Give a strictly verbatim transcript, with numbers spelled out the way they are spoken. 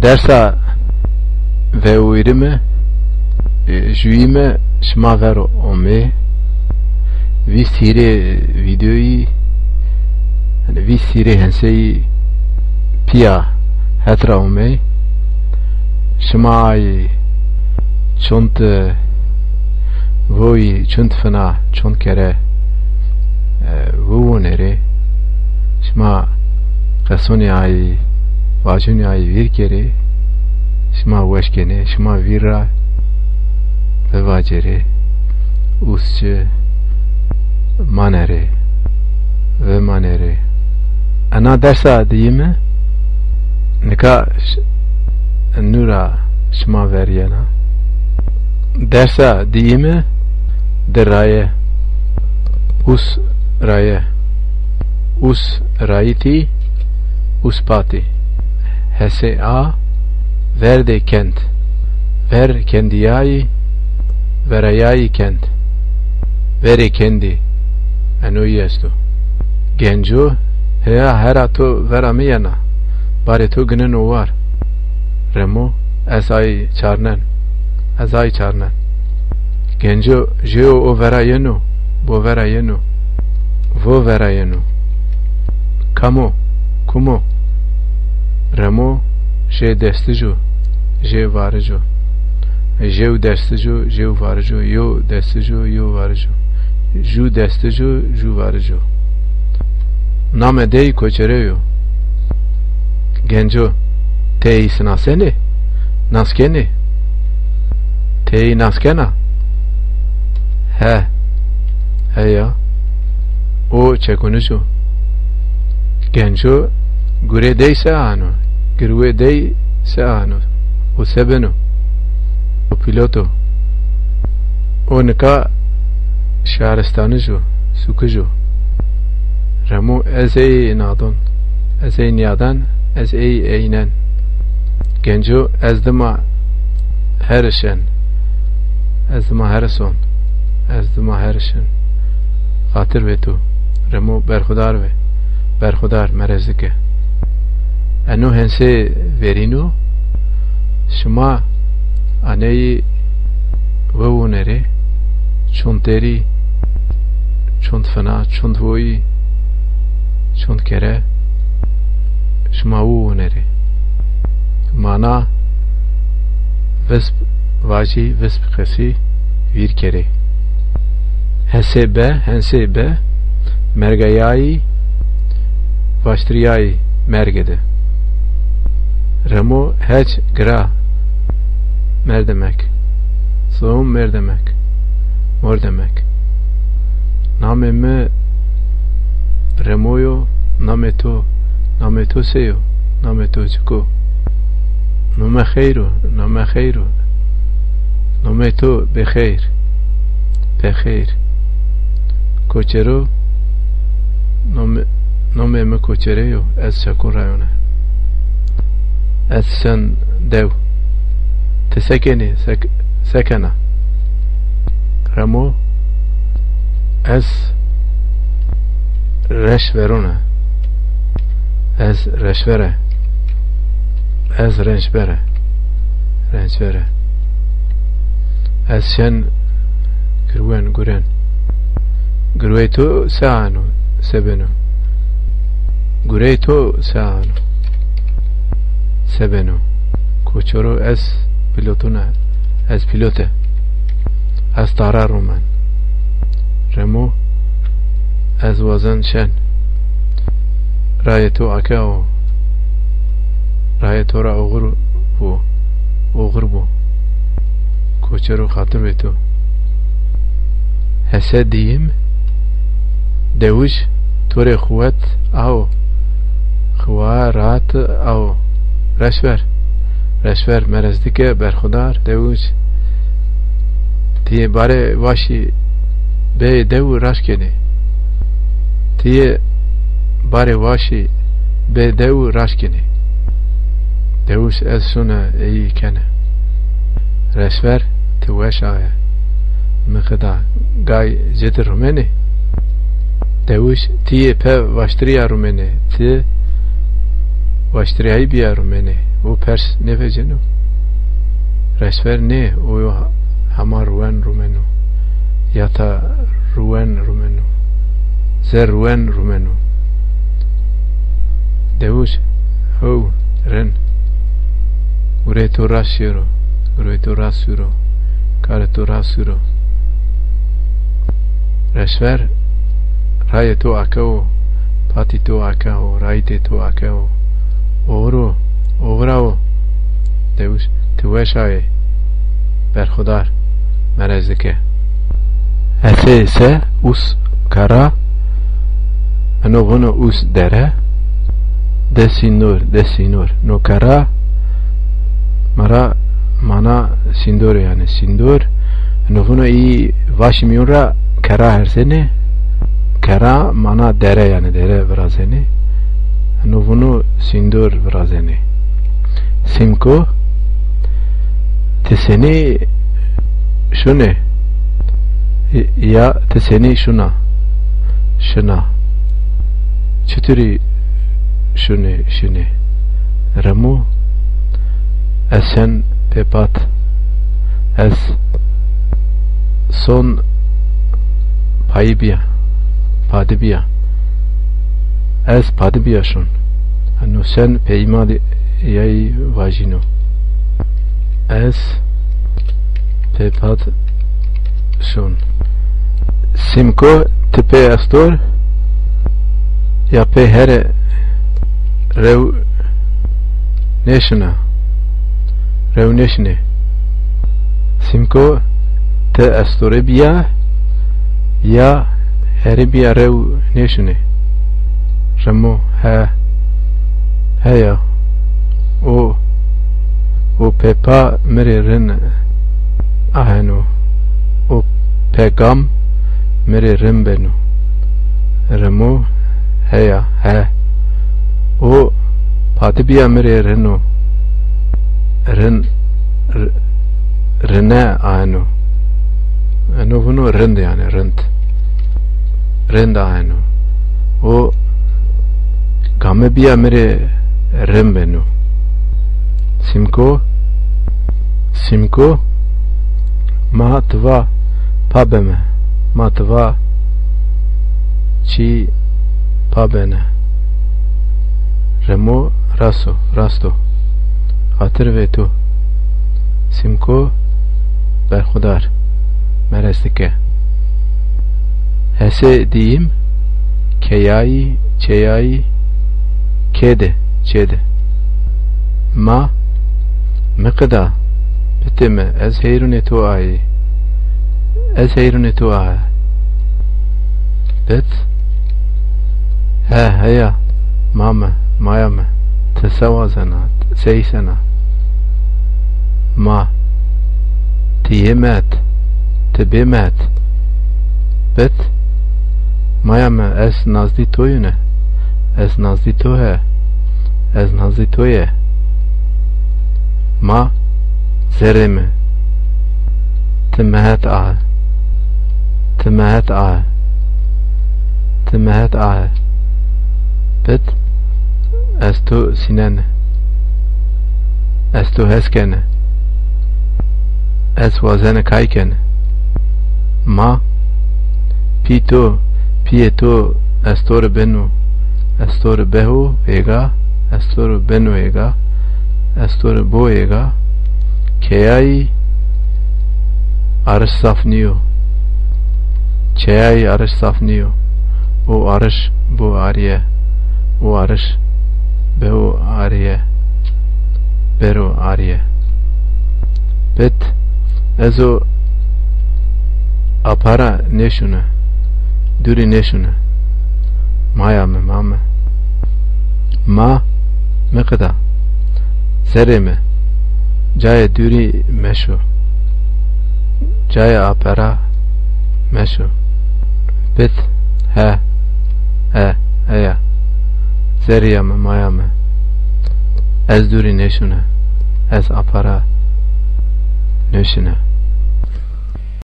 Dersa vewirime, e, juyime şima ver omê. Vîst hîrê videoyî, yanî vîst hîrê henseyî pîya het ra omey. Şima ay çond, e, voyî, çond fina, çond kere, e, viwunerê. Şima qesonî ay, vacunî ay vîr kerê. Şima weş kenê, şima vîr ra vivacerê. Usçi manerê, vimanerê. Ena dersa diyimi nika ş-, nû ra şima ver yena. Dersa diyimi di raye. Us raye. Us rayitî, us patî. Hesê a, verdê kend. Ver kendîyayî, verayayî kend. Verê kendî, eno yî esto. Genco, heya hera to vera mi yena, barê to gineno war. Remo, ez ay çarnen, ez ay çarnen. Genco, jêo o vera yeno, bo vera yeno, vo vera yeno. Kamo, kumo? Remo, jê destij o, jê varij o. Jew destij o, jew varij o, yo destij o, yo varij o. Ju destij o, ju varij o. Namê dey Koçere yo. Genco, tey sinasenê? Naskenê? Tey naskena? He. Heya. O çekunij o. Genco, gurê dey se ano? Girwê dey se ano? O se beno? O pîlot o. O nika şaristanij o, sukij o. Remo, ez ey nadon. Ez ey nîyadan, ez ey eynen. Genco, ez dima herişen. Ez dima herison. Ez dima herişen. Xatir ve tu. Remo, berxudar ve. Berxudar, merezike. Eno hensê verîno, şima aneyî viwunerê, çond derî, çond fina, çond voyî, çond kere şima viwunerê. Mana visp vacî, visp qesî vîr kerê. Hesê be, hensê be, mergayayî, vaştirîyayî merge de. Remo, hec, gira, merdemek. Soyum merdemek, mordemek. Namê mi Remo yo, namê to, namê to se yo, namê to çik o? Nome xeyr o, nome xeyr o. Nomê to bêxeyr, pêxeyr. Koçero, nome-, nomê mi Koçere yo, ez Şakun rayone. Ez şen dew. Ti se kenî, se, se kena? Remo, ez reşverone. Ez reşvere. Ez rençbere. Rençvere. Ez şen girwen, guren. Girwey to se ano, se beno? Gurey to se ano, se beno? Koçero, ez pîlotune, ez pîlote. Ez tara rumen. Remo, ez wazen şen. Rayê to ake o. Rayê to ra oxir bo. Oxir bo. Koçero, xatir ve to. Hese diyim, dewij to rê xuwet ao. Xuwa rahat ao. Reşver. Reşver, merezdike, berxudar, dewij. Ti yê barê vaşî bê dew raşt kenê. Ti yê barê vaşî bê dew raşt kenê. Dewij, ez şune eyî kene. Reşver, ti weş aye. Mi qida gay ci di rumenê? Dewij, ti yê pe vaştirîya rumenê. Ti Waştirîyayî bîya rumênê. O pers nêveceno. Resver nê, o yo hema ruwen rumeno. Yata ruwen rumeno. Ze ruwen rumeno. Dewij, hew, rin. Gurê to rast şêro. Gurê to rast sûro. Karê to rast sûro. Resver, rayê to akewo. Patî to akewo. Rayîtê to akewo. Oxir o, oxira o. Dewij, ti weş ayê. Berxudar, merez dike. Hesê se us kara, eno vuno us dere, de sînor, de sînor. No kara, mara mana sîndor, yanî sîndor. Eno vuno î vaşî mîyon ra kera herzenê, kera mana dere, yanî dere virazenê. Eno vuno sîndor virazenê. Simko, ti senî şunê? Ya ti senî şuna? Şina. Çiturî şunê, şinê? Remo, ez sen pêpat. Ez son payî bîya, padî bîya. Ez padî bîya şun. No sen peyma de yay vajîno. Ez pêpat şun. Simko, ti pê estor ya pê here rew nêşina? Rew nêşinê. Simko, ti estorê bîya ya herî bîya rew nêşinê? Remo, he. Heya. O, o pêpa mi rê rin aheno. O pê gam mi rê rin beno. Remo, heya, he. O padî bîya mi rê rin o. Rin, r-, rine aeno. Eno vuno rind, yanî rind. Rind aeno. O game bîya mi rê rin beno. Simko, Simko, ma ti va pa beme. Ma ti va çî pa bene. Remo, rast o, rast o. Xatir vê to. Simko, berxudar, merez dike. Hesê diyim, keyayî, çeyayî, kê de, çê de. Ma, mi qida, bitê mi, ez heyrûnê to ayî. Ez heyrûnê to aye. Bit, he, heya, ma mi, maya mi, ti se wazena, sey sena? Ma, ti yê mi het, ti bê mi het? Bit, maya mi, ez nazdî to yune, ez nazdî to he, ez nazdî to ye. Ma, zerê mi, ti mi het a, ti mi het a, ti mi het a. Bit, ez to sînene. Ez to hes kene. Ez wazene kay kene. Ma, pî to, pîyê to estor beno, estor beho êga, estor beno êga, estor bo êga. Keyayî ariş zaf nîyo. Keyayî ariş zaf nîyo. O ariş bo arîye. O ariş beho arîye. Bero arîye. Bit, ez o apara nêşune. Dûrî nêşune. Maya mi, ma mi. Ma, mi qida. Zerê mi, cayê dûrî meşo. Cayê apara meşo. Bit, he, e, eya. Zerrîya mi, maya mi. Ez dûrî nêşune. Ez apara nêşine.